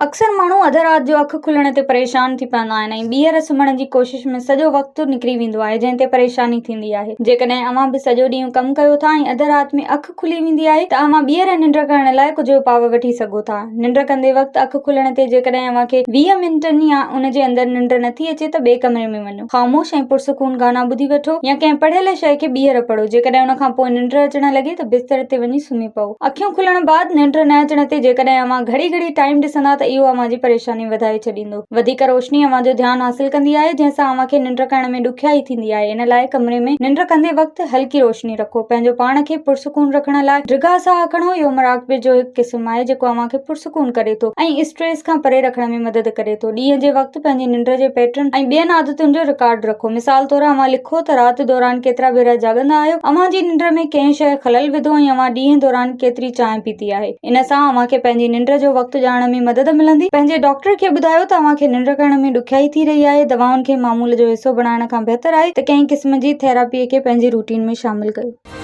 اڪثر ماڻهو اڌ رات جو اک کلڻ تي پريشان ٿي پوندا آهن ۽ ٻيهر سمهڻ جي ڪوشش ۾ سڄو وقت نڪري ويندو آهي جنهن تي پريشاني ٿيندي آهي. جيڪڏهن اوهان به سڄو ڏينهن ڪم ڪيو ٿا ۽ اڌ رات ۾ اک کلي ويندي آهي ته اوهان ٻيهر ننڊ ڪرڻ لاء ڪجهه اپاء وٺي سگهو ٿا. ننڊ ڪندي وقت اک کلڻ تي جيڪڏهن اوهان کي 20 منٽن يا ان جي اندر ننڊ نٿي اچي ته ٻئي ڪمري ۾ وڃو. خاموش ۽ پرسڪون گانا ٻڌي وٺو يا ڪنهن پڙهيل شيء کي ٻيهر پڙهو. جيڪڏهن ان کان پوء ننڊ اچڻ لڳي ته بستر تي وڃي سمهي پئو. اکيون کلڻ بعد ننڊ نه اچڻ تي جيڪڏهن اوهان گهڙي گهڙي ٽائيم ڏسندا ته اهو اوهان جي پريشاني وڌائي ڇڏيندو. وڌيڪ روشني اوهان جو ڌيان حاصل ڪندي آهي جنهن سان اوهان کي ننڊ ڪرڻ ۾ ڏکيائي ٿيندي آهي ان لاء ڪمري ۾ ننڊ ڪندي وقت هلڪي روشني رکو. پنهنجو پاڻ کي پرسڪون رکڻ لاء ڊگها ساهه کڻو اهو مراقبي جو هڪ قسم آهي جيڪو اوهان کي پرسڪون ڪري ٿو ۽ اسٽريس کان پري رکڻ ۾ مدد ڪري ٿو. ڏينهن جي وقت پنهنجي ننڊ جي پيٽرن ۽ ٻين عادتن جو رڪارڊ رکو. مثال طور اوهان لکو ته رات دوران ڪيترا ڀيرا جاڳندا آهيو، اوهان جي ننڊ ۾ ڪنهن شيء خلل وڌو ۽ اوهان ڏينهن دوران ڪيتري چانهه پيتي آهي. ان سان اوهان کي پنهنجي ننڊ جو وقت ڄاڻڻ ۾ مدد ملندي. پنهنجي ڊاڪٽر کي ٻڌايو ته اوهان کي ننڊ ڪرڻ ۾ ڏکيائي ٿي رهي آهي. دوائن کي معمول جو حصو بڻائڻ کان بهتر آهي ته ڪنهن قسم جي ٿيراپي کي پنهنجي روٽين ۾ شامل ڪيو.